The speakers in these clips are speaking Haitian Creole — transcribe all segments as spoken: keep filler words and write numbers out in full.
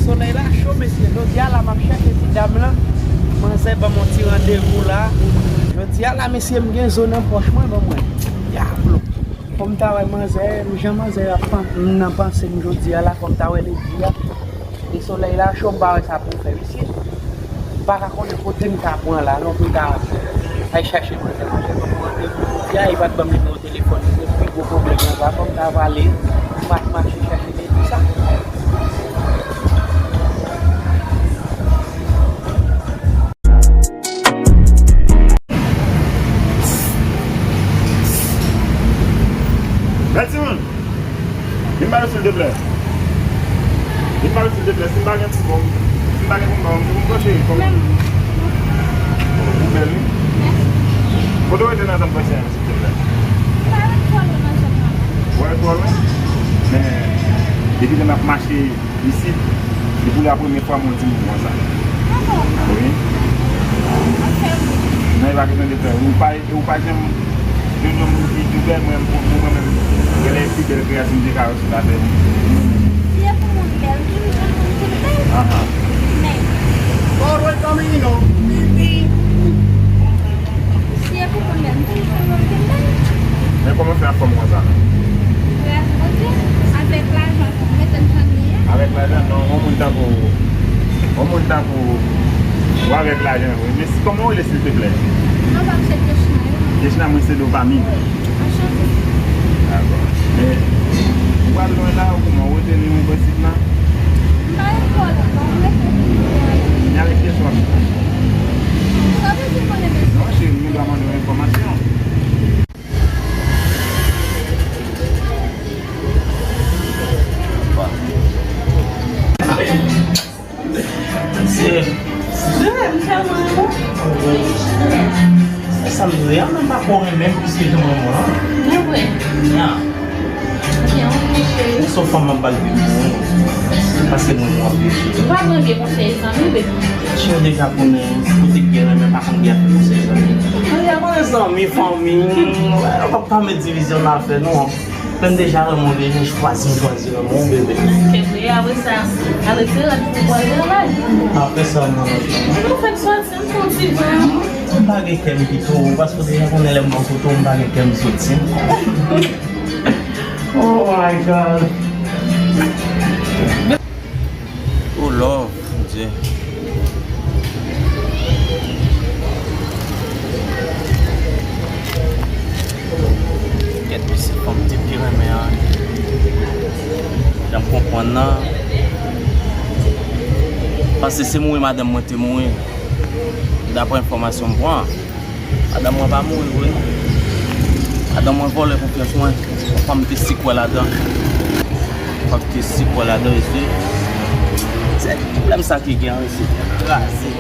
Solèy la cho, mesye. Jodi a la, m ap chèche ti dam lan. Manzè ban m yon ti randevou la. Jodi a la, mesye, m gen zo nan pòch mwen, ban mwen. Dyablo. Fò m ta wè manzè, jan manzè ap nan panse m jodi a la, fò m ta wè ledi a. E solèy la cho, m pa wè sa pou m fè, mesye. M pa ka konnen kote m ka pran la, non, pou m ta al chèche manzè. Manzè ban m randevou jodi a, e pa t ban m nimewo telefòn li, se pi gwo pwoblèm nan, pa fò m ta prale, m ap mache chèche ledi sa. Bèl timoun! Vin ba yo silteplè. Vin ba yo silteplè. Si m pa gen pou m ba w, si m pa gen pou m ba w, m se pou m kòche. Kòman? Ou bèl, wi. Mèsi. Kote w rete nan zòn Pwensyen an, silteplè? M pa ret twò lwen nan zòn nan, non. Ou pa ret twò lwen? Men, depi lè n ap mache, isit, depi la premye fwa m wè timoun konsa. Ah bon? Wi. Ok, wi. Non, e pa kesyon de frè. Ou pa, ou pa janm jwenn yon moun ki tou bèl, mwen, pou mwen menm, genlè pi bèl kreyati m te ka wè sou latè. Si e pou moun bèl, m toujou jwenn moun ki bèl. Ahan. Men. Always coming, you know. Si e pou moun bèl, m toujou jwenn moun ki bèl. Men kòman fè ap fè m konsa? Gras Bondye, avèk lajan, mete m jan m ye a. Avèk lajan, non, yon moun tankou, yon moun tankou ou avèk lajan, wi. Men si, kòman w rele, silteplè? Mwen pa m se Krishna, wi. Krishna, mwen se Dopamine. Anchante. Dakò. Men, ou pral lwen la, ou kòman? Ou rete nan yon bò isit la? M pa ret twò lwen, non, m rete. Men avèk kiyès w ap chita? Sa vle di konnen, men. Non, cheri, m gen dwa mande w enfòmasyon. Se, se, m tèlman renmen w. Sa m di a, menm pa ko renmen m plis ke jan mwen renmen w lan. Mwen vre. Ya. Byen, wi, cheri. Se yon fanm m ap ba l pi bon. Paske mwen, mwen ap veye. Ou pa pran byen konsèy zanmi, baby. Cheri, deja konnen, kote k gen renmen, pa konn byen ap fè konsèy zanmi. Deja konnen zanmi, fanmi, pa, pa met divizyon nan afè nou. Lè m deja renmen w, deja chwazi m chwazi renmen w, bebe. Kè vre, apre sa, al retire l pou w al travay. Apre sa, mwen. Ou fè m soti, m fè yon ti van. M pa gen kè m kite w, paske w deja konnen lè m nan kote w, m pa gen kè m soti. Oh my God. Oh Lord, Bondye. Kèt, mesye, fanm m te pi renmen an. Jan m konprann nan. Paske se mouri madanm mwen te mouri. Daprè enfòmasyon m pran. Madanm mwen pa mouri vre non. Madanm mwen vòlè konfyans mwen. Fanm te si kwè ladan. Fanm te si kwè ladan, mesye. Se pwoblèm sa ki gen an, mesye. Kraze.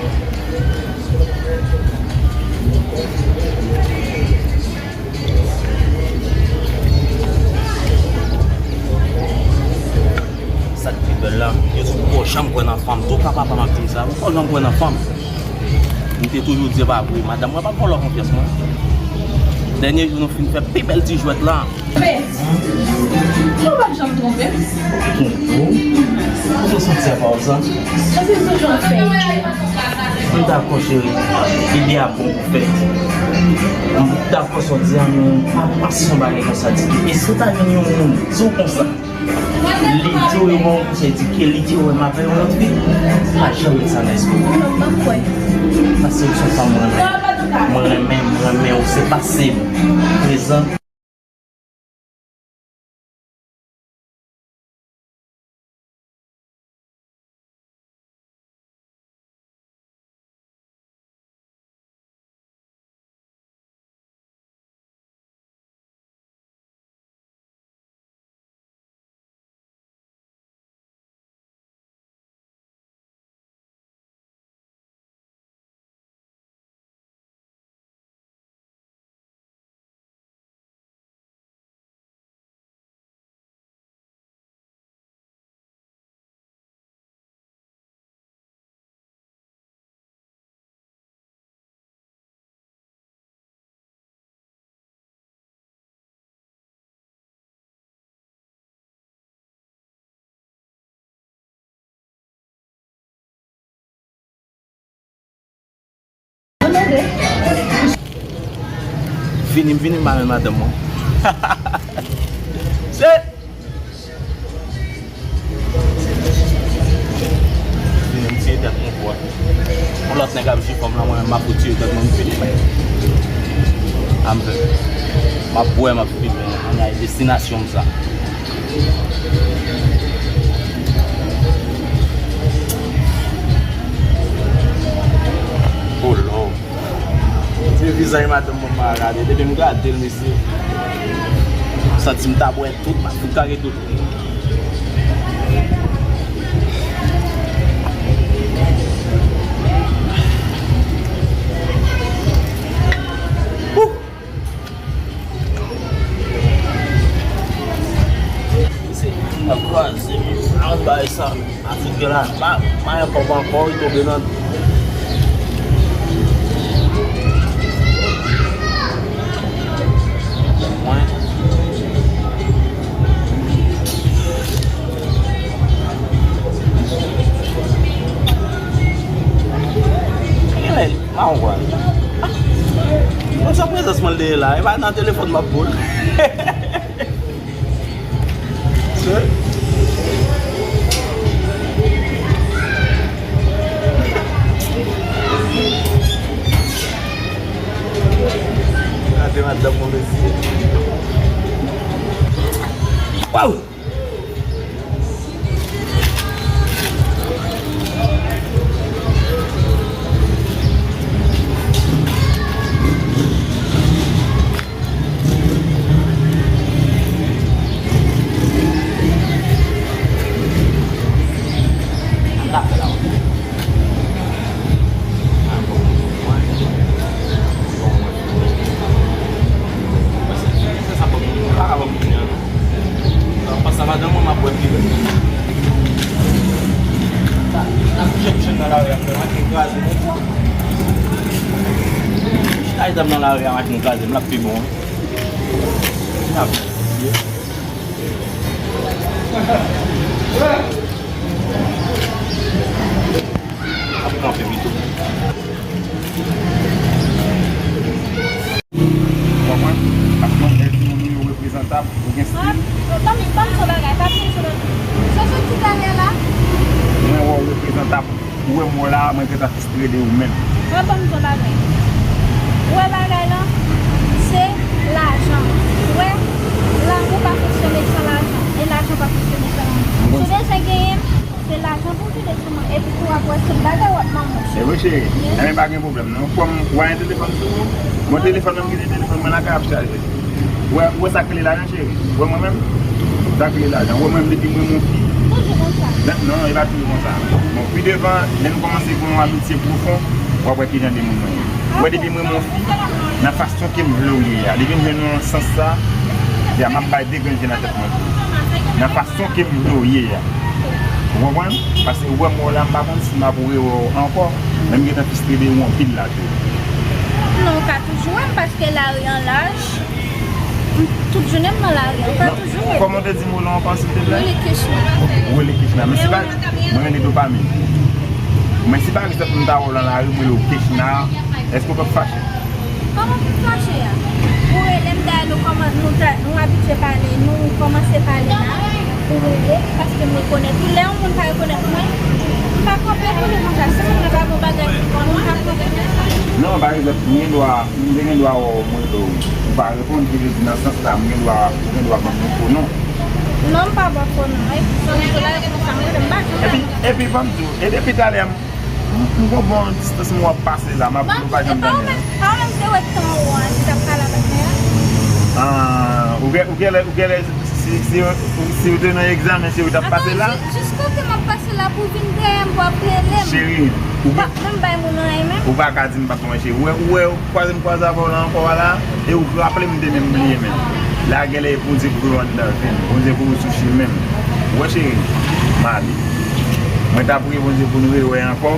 Sa k pi bèl la, yo di w poko janm kwè nan fanm. Tou ka papa m ap di m sa, ou poko janm kwè nan fanm. M te toujou di e pa vre. Madanm mwen pa t vòlò konfyans mwen. Dènye jou nou fin fè pi bèl ti jwèt la. Ou p ap janm twonpe m. Twonpe w? Kote w soti a pawòl sa? Paske m toujou ap fè ide. M dakò, cheri. Ide a bon pou fèt. M dakò sa w di a, men pa panse yon bagay konsa, di ke e si w ta jwenn yon moun di w konsa, li di w, yo ba w yon konsèy, di ke li di w wè m avè yon lòt fi, pa janm met sa nan espri w. Non, m p ap kwè. Paske w se yon fanm mwen renmen. Mwen renmen, mwen renmen w, se pase m. Prezan. Vini, m vini, m pa menm madanm mwen. Se Vini, m tiye tèt mwen pou yon lòt nèg ap jifon m la, mwen menm m ap tiye tèt mwen, m fini. A m fè. M ap bwè, m ap fini. Ann al destinasyon m sa. Oh Lord. Se vizaj madanm mwen m pa gade. Depi m gade l, mesye, m santi m ta bwè tout, m ap fout kake tout. Wouh! Mesye, m ap kraze, men, ann bay sa. Afrik yo la, pa, pa yon kòb ankò, li tonbe nan. Mwen. Genlè, m a wè. Mwen sa prezans mwen dèyè la, e pa nan telefòn m ap boul. Gade madanm mwen, mesye. Waw! Sa pa bon pou mwen, non. Sa pa sa, madanm mwen, m ap wè pi lwen. N ap jèt jèn nan lari a, frè, maten kraze konsa. Chita etan m nan lari a, maten kraze, m l ap pi bon, wi. N ap, ap kanpe pito. Ou konprann? Paske mwen, lè timoun ou yo reprezantab, ou gen stil. Ban m, ban m di w bagay, pa pye sou lòt moun. Sa w sot di talè la? Mwen wè w reprezantab. Ou wè m wè w la, mwen gentan fristre de ou menm. Mwen ban m di w bagay. Ou wè bagay lan, se lajan. Ou wè, lanmou pa fonksyone san lajan. E lajan pa fonksyone san lanmou. Si w bezwen genyen m, se lajan pou w vide sou mwen. Epi tou w ap wè se bagay w ap manmouche. E wi, cheri. Yes. Enben, pa gen pwoblèm, non. Kòm w a gen telefòn sou ou, bon, telefòn nan, m kite telefòn mwen lakay ap chaje. Ou wè, ou wè sa k rele lajan, cheri? Ou wè mwen menm? Sa k rele lajan. Ou wè mwen menm depi mwen, mwen fi. Toujou konsa. Non, non, e pa toujou konsa. Bon, pi devan, lè n kòmanse gen yon amitye pwofon, w ap wè kijan de moun mwen ye. Ou wè, depi mwen, mwen fi, nan fason ke m vle w ye a, depi m jwenn ou nan sans sa, ya, m ap bay de grenn je nan tèt mwen tou. Nan fason ke m vle w ye a. Ou konprann? Paske ou wè m wè w la, m pa konn si m ap rewè w ankò, men m gentan fristre de ou anpil la tou. Non, ou ka toujou wè m, paske lari an laj, m, tout jounen m nan lari an, ou ka toujou wè m. Kòman w te di mo lan ankò, silteplè? Willy Krishna. Willy Krishna. Men si pa, mwen rele Dopamine. Men si pa egzanp m ta wè w nan lari, m rele w Krishna, èske w p ap fache? Kòman pou m fache a? Ou rele m, dayè nou kòman, nou ta, nou abitye pale, nou kòmanse pale la, ou rele, paske m rekonèt ou. Lè yon moun pa rekonèt mwen, m pa kanpe pou li konsa. Si moun nan pa gen yon bagay pou mwen, m pa kanpe pou li. Non, pa egzanp, m gen dwa, m te gen dwa wè w, mwen, ou pa reponn, ki vle di nan sans la, m gen dwa, ou gen dwa ban m yon fo non. Non, m pa ba w fo non. Epi, m sou la, epi konsa, m rele, m pa janm. Epi, epi, ban m di w, e depi talè a, M, m gon bon distans mwen w ap pase la, m ap, nou pa janm tande. Pa ou menm, pa ou menm te wè tan ou an, ki t ap pale avèk mwen an? Ah, ou gen, ou genlè, ou genlè, si, si, si w te nan egzamen, cheri, w t ap pase la? Atann, jis, jis kote m ap pase la pou w vin dèyè m, pou w ap rele m. Cheri, ou pa menm bay moun anyen menm. Ou pa ka di m pa t wè, cheri. Ou wè, ou wè, kwaze m kwaze avè w la ankò a la, e ou raple m de men m bliye menm. La genlè e Bondye voye w anndan vi m, Bondye voye w sou chemen m. Ou wè cheri, m ale. Mwen ta priye Bondye pou nou rewè ankò.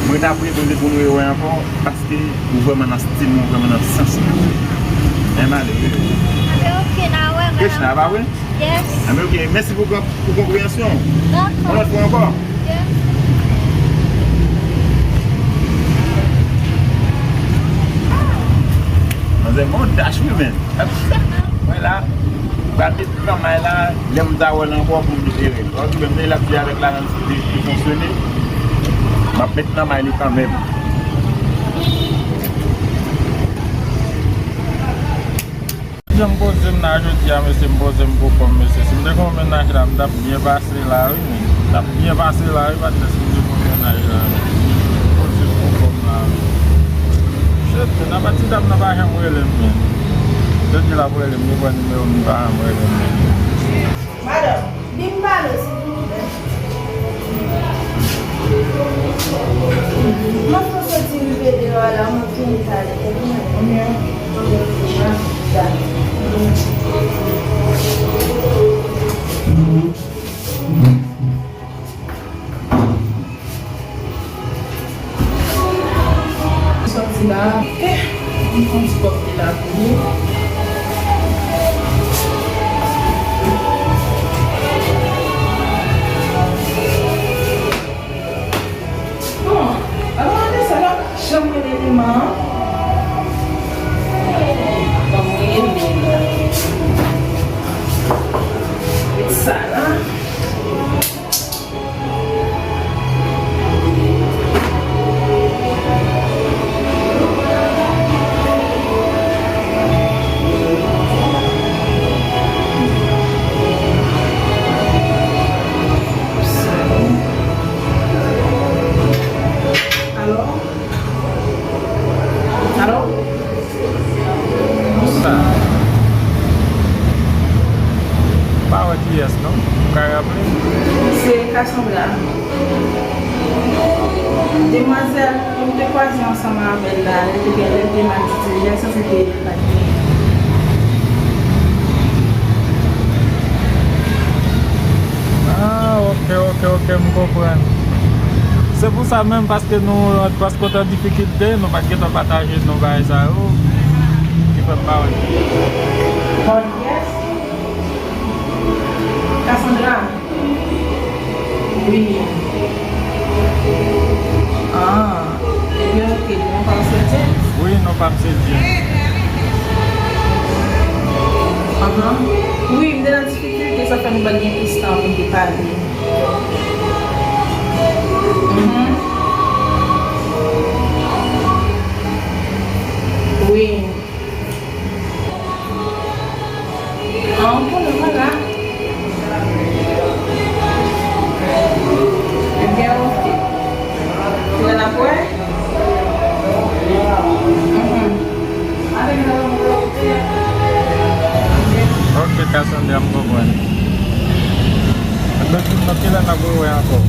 Mwen ta priye Bondye pou nou rewè ankò, paske ou vrèman nan stil mwen, ou vrèman nan sans mwen. Men m ale wi. Anben, ok, n a wè, men. Krishna, pa vre? Yes. Anben, ok, mèsi pou, pou konpreyansyon w. Dakò. Yon lòt fwa ankò. Yes. Manzè gen yon dach wi, men. Mwen la, m pral met nan may la, lè m ta wè l ankò pou m libere l. Ou wè, menm lè l ap di avèk la, menm si li fonksyone, m ap met nan may li kanmenm. Jan m poze m la jodi a, mesye, m poze m pou kò m, mesye. Si m te gen yon mennaj la, m t ap byen pase la, wi, men. M t ap byen pase la, wi, patnè, si m te gen yon mennaj la, men. M poze m pou kò m la, wi. Shit, men, apati dam nan pa janm rele m, men. Jodi l ap rele m, li pran nimewo m, li pa janm rele m, men. Madanm, vin pale, silvouplè. Mwen fè soti rive deyò a la, mwen fini pale, e vin. Konbyen? Sòti la, ok. M fè yon ti kòktèl la pou nou. Bon, avan de sa, la, janm rele Lema an. Ban m rele l. Met sa la. Alo? Alo? Sa. Pa wè kiyès non. Ou ka raple? Se Cassandra. Demwazèl, m te kwaze ansanm avè l la, li te gen lè de mal titijè, santi te pa t gen. Ah, ok, ok, ok, m konprann. Se pou sa menm, paske nou, paske w t an difikilte, nou pa t gentan pataje nou bagay sa yo, ki fè m pa wè. Bon, yes. Cassandra. Wi. Ah. Ebyen, ok, non pa w se James? Wi, non pa m se James. Ahan. Wi, m te nan difikilte, sa fè nou pa t gen plis tan pou n te pale. Mhm. Wi. Ah, ou konnen mwen la. Ebyen, ok. Kilè n ap wè? Mhm. Ok, Cassandra, m konprann. Ebyen, di m nan kilè n ap rewè ankò.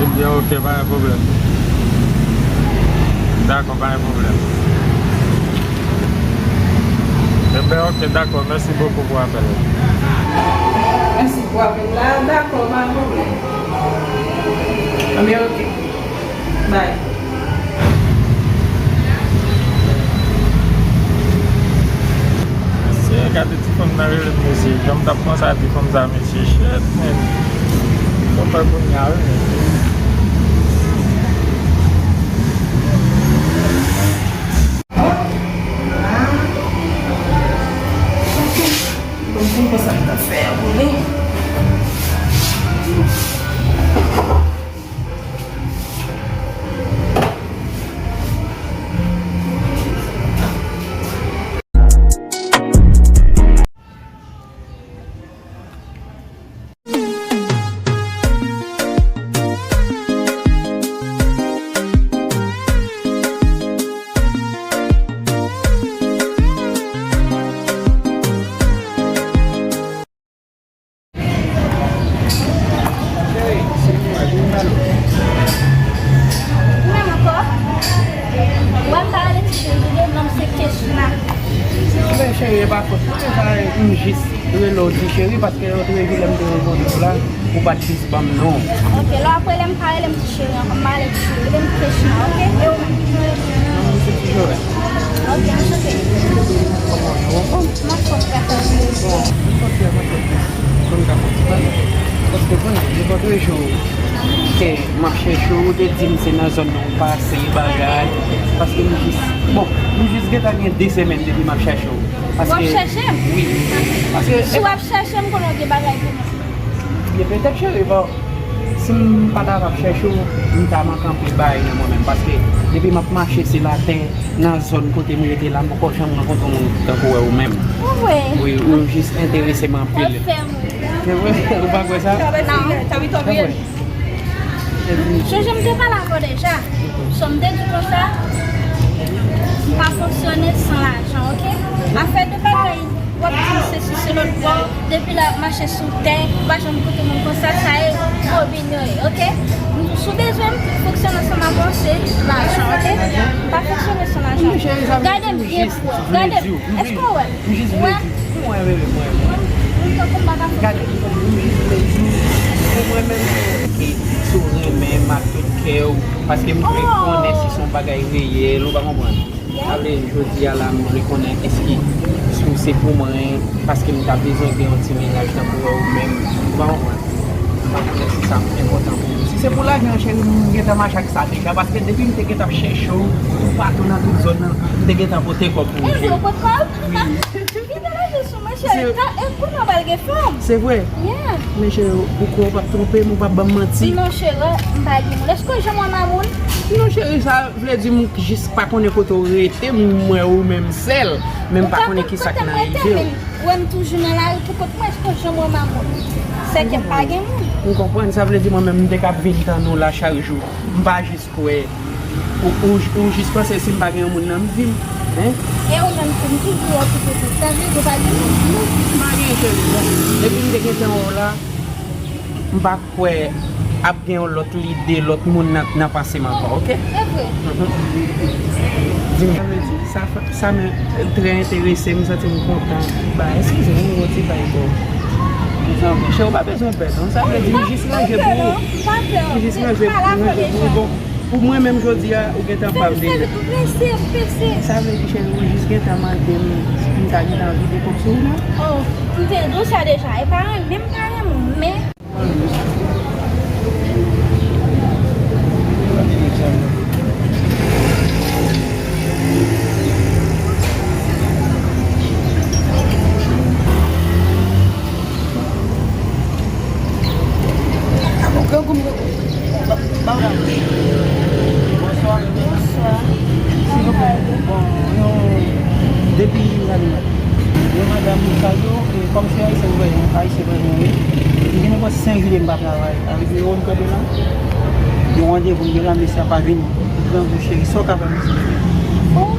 Ebyen, ok, pa gen pwoblèm. Dakò, pa gen pwoblèm. Ebyen, ok, dakò, mèsi bokou pou apèl la. Mèsi pou apèl la, dakò, pa gen pwoblèm. Ebyen, ok. Bay. Mesye, gade ti fanm nan rele m, mesye. Jan m t ap panse a ti fanm sa, mesye, shit, man. Fò m fè kounye a, wi, mesye. Bon, bon, bon, sa m ta fè a pou li. Menm ankò. Wè m pa rele ti cheri, non m se Kechna. Men cheri, e pa fòt mwen, sa, m jis rele w ti cheri, paske lòt jou lè m te reponn ou la, ou pa t jis ban m non. Ok, lè w ap rele m, pa rele m ti cheri ankò, m pa rele ti cheri, rele m Kechna, ok? E ou menm? Non, m se ti Joel. Ok, anchante. Kòman w ye, ou anfòm? M anfòm, gras a Dye. Bon, m soti a, m soti. Konn ka fè ti pale? Paske konnen, nenpòt jou ke m ap chèche w, ou te di m se nan zòn nan w pase, bagay. Paske m jis, bon, m jis gentan gen de semèn depi m ap chèche w. W ap chèche m? Wi. Paske si w ap chèche m, konnen w gen bagay pou mwen. Byen, petèt, cheri, bon, si m pa ta ap chèche w, m ta manke anpil bagay nan mwen menm. Paske depi m ap mache, se latè, nan zòn kote m rete la, m poko janm rankontre moun tankou wè ou menm. Ou vre? Wi, ou jis enterese m anpil. W ap fè m ri. Se vre? Ou pa kwè sa? Non. Se vre. Sonje m te pale avè w deja. So m te di konsa, m pa fonksyone san lajan, oke? Afè de bagay, w ap di m sesi se lòt bò, depi lè w ap mache sou tè, ou pa janm koute moun konsa, sa e fo bin yo ye, oke? M di w, si w bezwen m, m fonksyone ansanm avè w, se lajan, oke? M pa fonksyone san lajan. Gade m byen pou wè. Gade m. Èske w wè m? M jis vle di, mwen, bebe, mwen, mwen. Mwen, mwen tankou m pa ka fè. Gade, m jis vle di, pou mwen menm, ke si w renmen m ak tout kè w, paske m vle konnen si se yon bagay reyèl, ou pa konprann. Sa vle, jodi a la, m vle konnen èske si w se pou mwen, paske m ta bezwen gen yon ti mennaj tankou wè ou menm, ou pa konprann. M pa konnen si sa enpòtan pou ou. Si se pou lajan, cheri, m gentan mache ak sa deja, paske depi m te gentan ap chèche w toupatou nan tout zòn nan, m te gentan pote kòb pou ou, cheri. Ou pot kòb? Wi. Vide lajan sou mwen, cheri. E kounye a w pral gen fanm. Se vre? Yeah. Men cheri, ou kwè w p ap twonpe m, ou p ap ban m manti? Non, cheri, m pa gen moun. Èske w janm wè m a moun? Non, cheri, sa vle di m jis pa konnen kote w rete, m wè ou menm sèl, men m pa konnen ki sa k nan rive w. Ou wè m toujou nan lari pou kont mwen, èske w janm wè m a moun? Sèke m pa gen moun. M konprann, sa vle di mwen menm m te ka vin tann ou la chak jou. M pa jis kwè. Ou, ou, ou jis panse si m pa gen yon moun nan m vi m, en? E ou menm tou, m toujou wè w pou kont ou. Sa vle di ou pa gen moun? Non, m pa gen, cheri. Bon, depi m te gentan wè w la, m pa kwè ap gen yon lòt lide, lòt moun nan, nan panse m ankò, oke? E vre? Mhm. Di m, sa vle di, sa fè, sa menm trè enterese m, m santi m kontan. Ba, eskize m, yon ti bay bò. Cheri, ou pa bezwen pè, non. Sa vle di, m jis ranje pou ou. M jis ranje, ranje pou ou. Bon, pou mwen menm jodi a, ou gentan ba m deja. Sa vle di, cheri, ou jis gentan mande m si m ta gentan vide kòb sou ou la? Oh, m te di w sa deja. E pa renmen m pa renmen w, men Bonswa. Silvouplè. Bon, yon, depi yon madanm sa yo, e kòm se ayisyen, nou wè, ayisyen, nou wè, nou gen nenpòt senk jou m pa travay. Avèk nimewo m kanpe la, yon randevou m gen la, mesye a pa vini. Grangou cheri, sa w ka fè m di? Bon,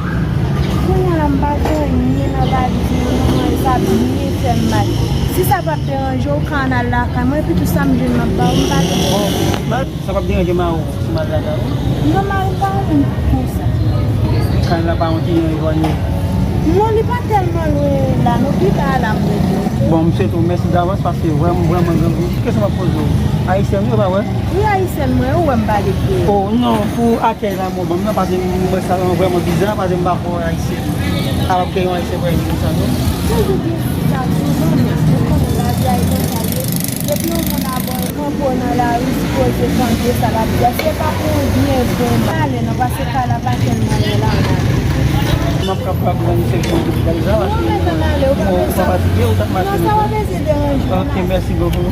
kounye a la m pa gen anyen nan valiz mwen non, e sa byen fè m mal. Si sa p ap deranje w, w ka ann al lakay mwen, epi tou sa m jwenn m ap ba w, m pa gen. Bon, sa p ap deranje m a ou, si m al lakay ou? Non, mari m pa renmen konsa. Kay la pa yon ti jan elwanye? Non, li pa tèlman lwen la non, pi ba a la m rete, oke? Bon, m swete w mèsi davans paske vrèman, vrèman grangou. Ki kesyon m ap poze w? Ayisyèn wi, ou pa wè? Wi, ayisyèn mwen, ou wè m pale byen. Oh, non, pou akèy la mwen ban m nan, paske m wè sa vrèman biza, paske m pa kwè ayisyen. Alò ke yon ayisyen pa vin konsa, non? Toujou gen sa, toujou, men ou konnen lavi a e konsa l ye. Depi yon moun ap kanpe w nan lari, sipoze tande sa l ap di a. Se pa pou w byen bon, pale non, paske kay la pa tèlman lwen la. M ap kapab rann sèvis mwen pou bagay sa, paske ou pa fatige, ou t ap mache. Non, sa pa bezwen deranje w. Ok, mèsi bokou.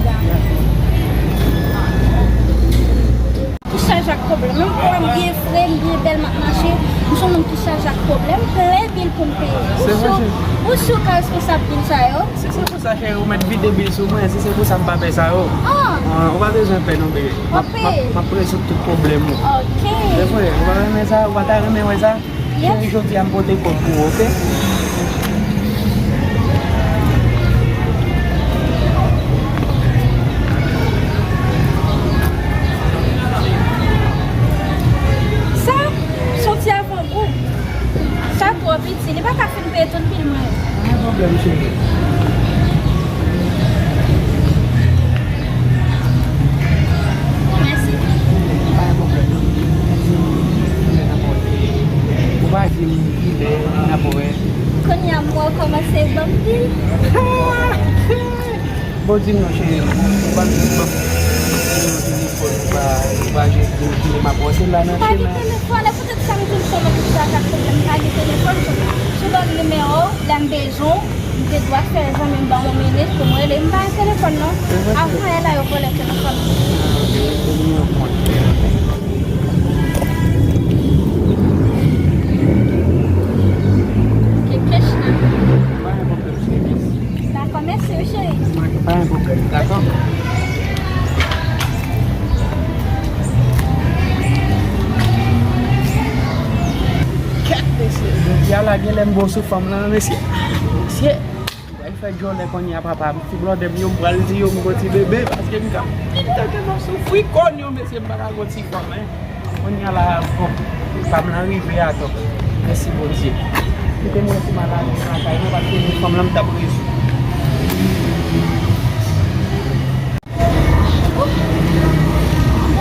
Ki chaje ak pwoblèm. Menm pou wè m byen fre, m byen bèl, m ap mache. M se yon moun ki chaje ak pwoblèm, plen bil pou m peye. Ou si, ou si w ka responsab bil sa yo? Si se pou sa, cheri, ou mèt vide bil sou mwen. Si se pou sa, m pa pè sa yo. Ah. Ah, ou pa bezwen pè non, bebe. M ap, m ap, m ap rezoud tout pwoblèm ou. Ok. Se vre, ou pa renmen sa, ou pa ta renmen wè sa? Cheri, jodi a m pote kòb pou ou, oke? Sa, se yon ti avangou. Sa twò piti, li pa ka fin peye tout bil mwen. Pa gen pwoblèm, cheri. Mèsi. Pa gen pwoblèm. Ou pa di m kilè n ap wè. Kounye a m wè w kòmanse ban m bil. Bon, di m non, cheri. Ban m, ban m. Telefòn pa, pa gen telefòn, m ap wè se la nan chemen. Pa gen telefòn, e poutèt sa m di m se lòt ki sa ka fè m pa gen telefòn. Sou lòt nimewo, lè m bezwen w, m te dwe fè zanmi m ban m yon minit pou m rele. M pa gen telefòn non. Avan yè la yo vòlè telefòn mwen. Ke kèch la. Pa gen pwoblèm, cheri. Dakò, mèsi wi, cheri. Pa gen pwoblèm, dakò? Kèt, mesye. Jodi a la, gen lè m bon sou fanm lan, mesye. Mesye, m pral fè djòlè kounye a, papa. M ti blòdè m yo, m pral di yo m gon ti bebe, paske m ka, m ta tèlman soufri kòn yo, mesye, m pa ka gon ti fanm, en. Kounye a la, bon, pa m nan rive atò. Mèsi Bondye. Kite m wè si m al lakay mwen, paske fanm lan m t ap rezoud.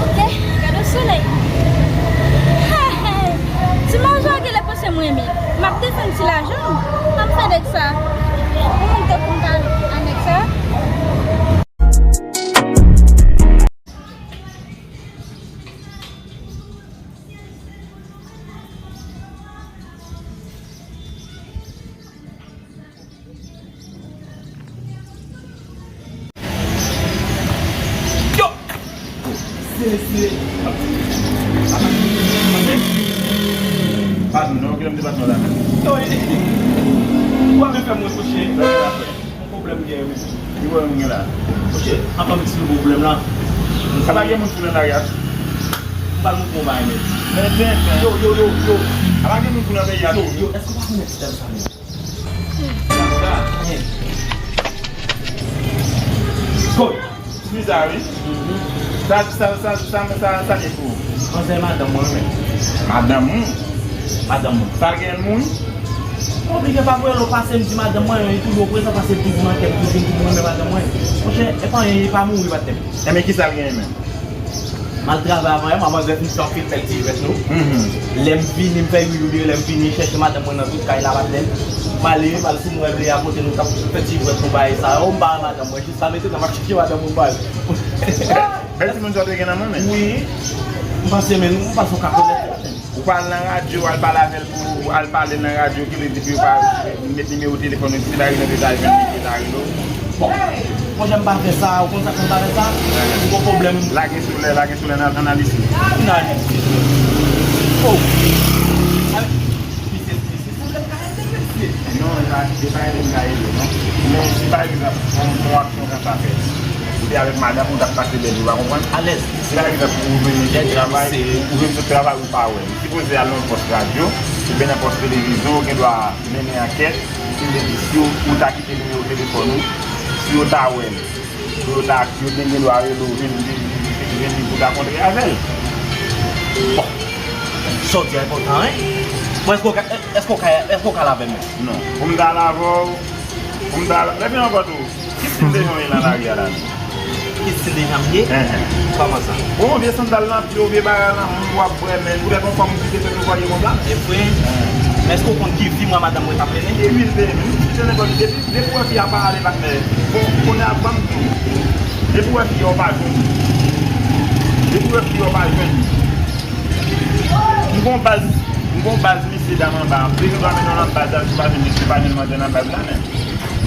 Ok, gade solèy. Ti manzè a genlè panse m renmen. M ap defann ti lajan m. M ap fè nèg sa. Pou moun tankou m pa al nèg sa. Yo! Se, se. Pardon, non, kilè m te bat nou la. Yo, ou ap fè m reproche. Yon pwoblèm gen, wi. Ki pwoblèm gen la? Ok, antan m eksplike w pwoblèm lan. Sa pa gen moun sou nan lari a? M pral montre w bagay nèt. Men, men, men. Yo, yo, yo, yo. Sa pa gen moun sou nan peyi a, yo, yo, èske w pa konnen ti dam sa menm? Sa, sa. Kòd. Ki sa, wi? Sa, sa, sa, sa, sa, sa gen pou ou? Manzè madanm mwen, men. Madanm ou? Madanm mwen. Sa l gen moun? Konplike pa pou yo pase m di madanm mwen, li toujou prezan, pase l toujou nan kè m, toujou, toujou renmen madanm mwen. Monchè, e pa anyen, li pa mouri pa tè m. Enben, ki sa l genyen menm? M al travay avan yè, manzè fin fè anpil bèl ti jwèt nou. Lè m vini, m fè youyou dèyè, lè m vini, chèche madanm mwen nan tout kay la, pa tè m. M ale, m al sou mwen, vle a kote nou t ap fè ti jwèt nou bagay sa yo, m pa wè madanm mwen, jis la mete nan m ap chèche madanm mwen bagay. Bèl timoun sa w te gen nan men w, men. Wi. M panse, men, m panse w ka konèt. Ou pa al nan radyo, al pale avè l pou, al pale nan radyo, ki vle di pou yo pa met nimewo telefòn ou, si pa egzanp yo ta jwenn li, yo ta rele w. Bon, monchè, m pa fè sa, ou konn sa fè m pa fè sa? M gon pwoblèm. Lage sou lè, lage sou lè nan, nan lise. Nan lise. Oh. Misye, misye, sanble m ka ede misye. Non, e pa, e pa ede m ka ede, non. Men si pa egzanp, yon, yon aksyon konsa fèt, ou te avèk madanm ou, t ap pase bèl jou, ou pa konprann? Alèz. Si pa egzanp, ou vin sot travay, ou vin sot travay, ou pa wè l. Sipoze al nan pòs radyo, oubyen nan pòs televizyon, ou gen dwa mennen ankèt, si yo, si yo, ou ta kite nimewo telefòn ou, si yo ta wè l, pou yo ta, yo te gen dwa rele w, vin, vin, vin, vin, vin pou ta kontre avè l. Bon, sa w di a enpòtan, wi. Bon, èske w ka, èske w ka, èske w ka al avè m? Non. Pou m ta al avè w, pou m ta al, lè vin ankò tou. Ki stil de jan w ye nan lari a la menm? Ki stil de jan m ye? Enhen. Kòman sa? Bon, vye sandal nan pye w, vye bagay nan men w, w ap bwè, men poutèt yon fanm ki te fè nou vwaye konsa. E vre? Enhen. Men èske w konn ki vi mwen madanm mwen t ap mennen? Ki vi l te mennen? Li te nenpòt, depi, depi w wè fi a pa ale patnè. Bon, kounye a ban m di w. Depi w wè fi a w pa jwenn li. Depi w wè fi a w pa jwenn li. M gon baz, m gon baz mesye dam anba. Bezwen pa mennen w nan baz la, si w pa jwenn mesye, pa jwenn manzè nan baz la menm.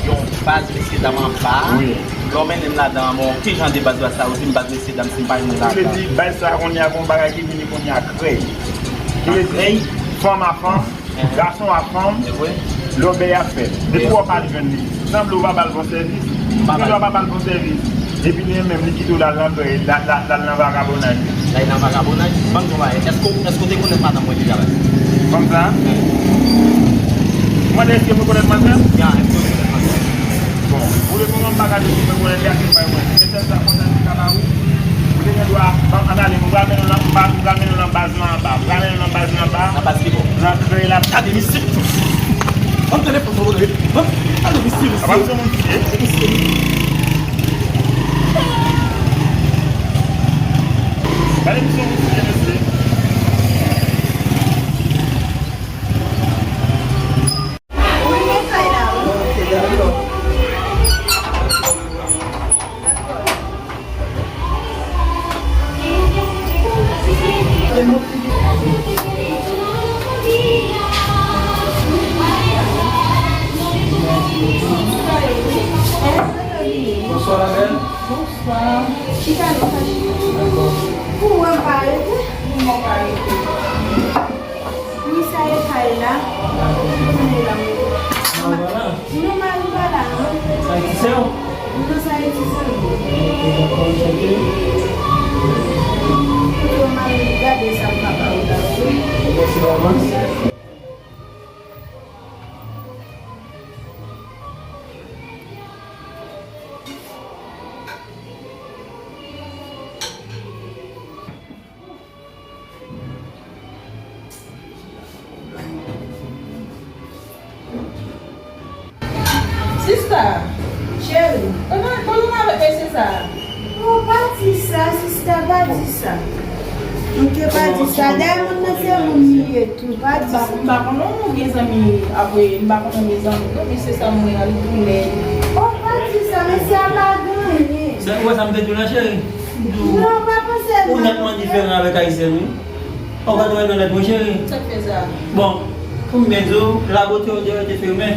Yon baz mesye dam anba. Wi. Lè w mennen m ladan an, bon, ki jan de baz la sa? Ou di m baz mesye dam, si m pa jwenn nou ladan. Ki vle di, baz sa a kounye a gon bagay ki vini kounye a krèy. Ki vle di, fanm a fanm, gason a fanm, lè w bèy ap fèt. Depi w pa jwenn li, sanble w pa ba l bon sèvis. Ou gen dwa pa ba l bon sèvis. Epi li menm, li kite w l al nan krèy, l al, l al, l al nan vagabonaj. L al nan vagabonaj? Ban m di w yon bagay. Èske w, èske w te konèt madanm mwen deja la? Fanm sa? Wi. Ou mande èske mwen konèt madanm? Ya, èske w te konèt madanm? Bon, ou vle pou mwen m pa gade si mwen konèt li, èske m pa konèt li? Se sèl sa konsèy m ka ba ou. Ou te gen dwa, an, ann ale, m pral mennen w nan, m pral, m pral mennen w nan baz lan anba. M pral mennen w nan baz lan anba. Nan baz ki bò? Nan krèy la. Gade misye. Ban m telefòn mwen, gade misye, mesye. Apa misye moun ki ye? Misye. Gade misye moun ki ye, mesye. Konnen, konnen avèk mesye sa. Non, pa di sa, sista, pa di sa. Ok, pa di sa. Dayè moun nan se moun li ye tou, pa di sa. M pa konnen ou gen zanmi, apre, m pa konnen ou gen zanmi, non, mesye sa mwen an, li tou lèd. Oh, pa di sa, mesye a pa gen anyen. Sa, ou wè sa m te di w la, cheri? Non, pa panse. Ou nètman diferan avèk Ayisyen, wi. Ou ka twouve nan lèt mwen, cheri. Sa k fè sa? Bon, pou m byen di w, labote w deyò te fèmen.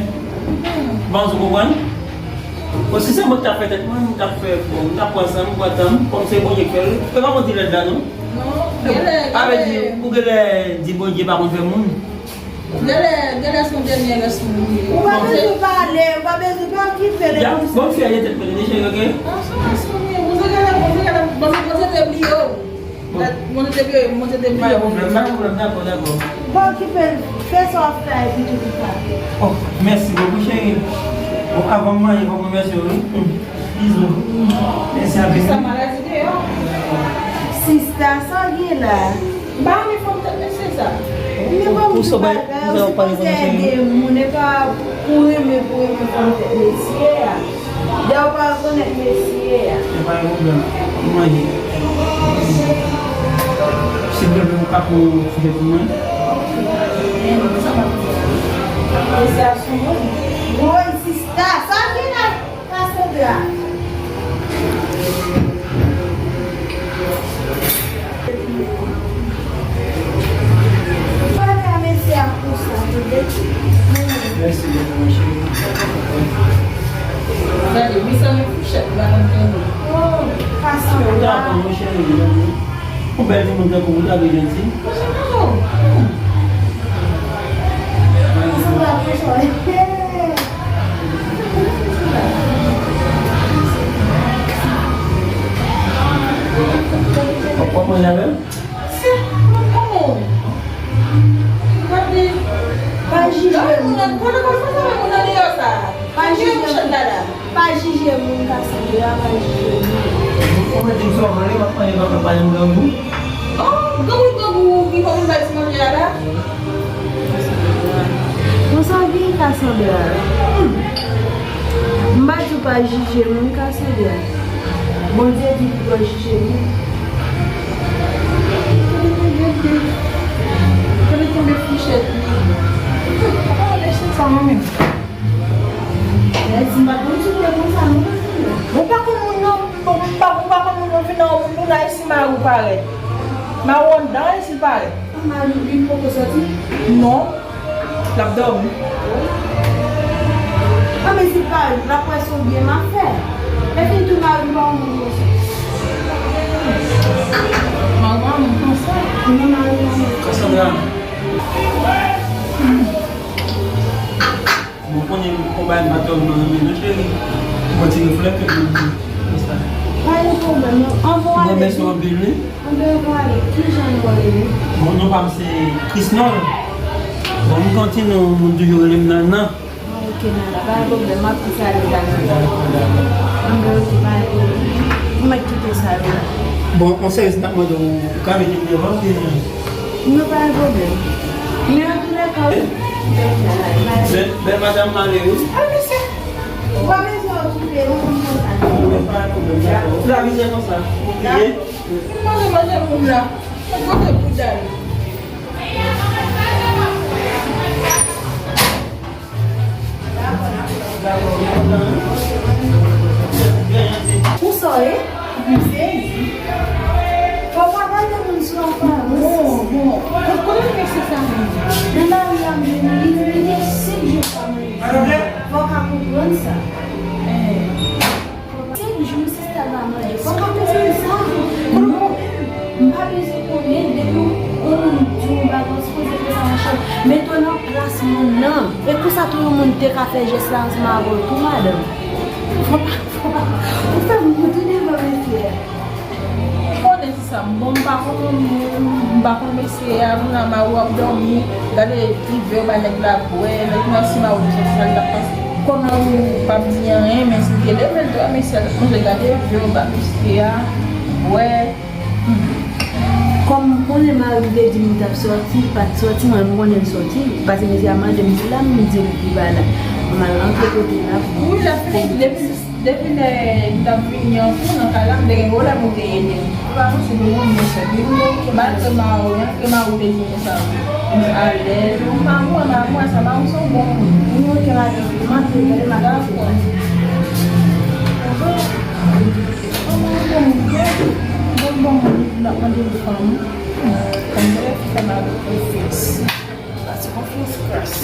Bon, ou konprann? Bon, si se mwen k t ap fè tèt mwen, mwen t ap fè, bon, mwen t ap pran san m, pran tan m, kòm se Bondye k fè l. E pa mwen di lèd la, non. Non, genlè, genlè. Avè di, ou genlè di Bondye pa konn fè moun. Genlè, genlè se yon dènye lèson pou li. Ou pa bezwen pale, ou pa bezwen pa okipe l. Ya, bon, fi a ye tèt mwen, cheri, ok? Ansanm, ansanm, wi, ou se genlè, ou se genlè, bon, se te bliye w. Bon. Mwen te bliye, mwen te bliye. Pa gen pwoblèm, pa gen pwoblèm, dakò, dakò. Pa okipe l, fè sa w ap fè a epi tou li pa. Oh, mèsi bokou, cheri. Bon, avan m manje, fòk mwen mèsi w, wi. Hmm. Bizou. Mèsi anpil. Sa maladi deyò. Sista, sa w gen la? M pa renmen fòm tèt mesye sa. Men bon, pou sa, bagay, ou sipoze ede moun, e pa pou renmen, pou renmen fòm tèt mesye a. Dèyè ou pa rekonèt mesye a. Se pa yon pwoblèm. Mwen manje. Silvouplè, ou ka pran yon ti vè pou mwen? Mesye a sou moun. Woy, sista, sa ki la? Cassandra. Pale a mesye a konsa, tande? Mèsi bokou, mon cheri. Gade, wi, sa men fouchèt la nan tande. Oh, Cassandra. Ou ta pran, mon cheri, non? Yon bèl timoun tankou w ta dwe janti. Konsa, konsa. Konsa, konsa. W ap manje avè m? Se, kòman? Gade, pa jije moun. Gade moun nan, gade kòman sa moun nan deyò sa. Pa jije moun. Pa jije moun, Cassandra, pa jije moun. Ou mèt di m sa w vle, w ap manje, w ap pale m grangou. Oh, grangou, grangou, ki kòman bay ti manje a la? Konsa w gen, Cassandra. Hmm. M pa di w pa jije moun, Cassandra. Bondye di li pral jije moun. Gade, gade, gade. Gade konbyen fouchèt li. Oh, mesye sa, mwen menm. Mèsi, m pa t konn sou pye konsa, non, Cassandra. Ou pa konn moun, non, ou pa, ou pa konn moun, non, vin nan yon moun, nou la, e si mari w parèt? Mari w anndan, e si l parèt? Mari w, li poko sòti? Non. L ap dòmi. Ah, men si l pa, l ap wè si w byen m ap fè. Epi tou, mari m pa yon moun konsa. Mari w pa yon moun konsa? Non, mari m pa yon moun konsa. Cassandra. Bon, konnen konba m pa tèlman renmen non, cheri. Bon, ti reflè ke mwen di konsa. Pa gen pwoblèm, non. Anvan w ale. Mwen mèsi anpil, wi. Anvan w ale, ki jan nou rele? Bon, non pa m se Krisnòl. Bon, m kontinye, moun toujou rele m Nannan. Ah, ok, Nannan, pa gen pwoblèm, m ap kite sa deja, Nannan. Anben, ok, pa gen pwoblèm. M ap kite sa deja. Bon, yon sèvis m t ap mande w, ou ka mete m devan, oubyen? Non, pa gen pwoblèm. Men antoulèka, wi. Bèl, bèl madanm mare, wi. Ah, mesye. Ou pa bezwen okipe, non, konn konsa. Ou pa gen pwoblèm, dakò. Ou la mizè konsa. Ou kriye. Manje, manje moun la. Mwen pote bouda yo. Pou sa w ye? M sezi. Fò w pa gade moun sou aparans. Bon, bon. Kote, kote mesye sa menm? Nan lari a m jwenn li, li gen senk jou l pa manje. Fò w ka konprann sa. Eh. Senk jou, sista pa manje. Fò w ka konprann sa. Non. M pa bezwen konnen, depi yon moun di w yon bagay, w sipoze fè sa, monchè. Mete w nan plas moun nan. E konsa tou yon moun te ka fè jès la ansanm avè w tou, madanm. Fò pa, fò pa, ou fè m moute devan mesye a. Ou konnen se sa, m bon, m pa konn moun, m pa konn mesye a, moun nan mari w ap dòmi, gade ti vè w bay nèg la bwè, nèg nan si mari w te sòti sa l t ap pase. Kòman ou p ap di anyen, men si w te leve l devan mesye a, t ap manje, gade vè w ba mesye a, bwè. Kòm m konnen mari m te di m li t ap sòti, li pa t sòti, mwen m konnen l sòti, paske mesye a mande m si l la, m di l li pa la. M al rantre kote l la pou... Wi, l ap fini depi, Depi lè m t ap vini an kou nan kay la, m te gen pwoblèm ou te ede m. Ou pa panse ke moun mwen sèt wi. Malgre mari w, malgre mari w te di konsa, m alèz. M pa mwen, mari w, sa mari w se yon bon moun. Ou oke, madanm, m ap di w, gade madanm. Kòman ou te moun ke, bon, bon moun, l ap mande yon fanm. Konn bagay ki fè mari w konfyans. Sa se konfyans kras.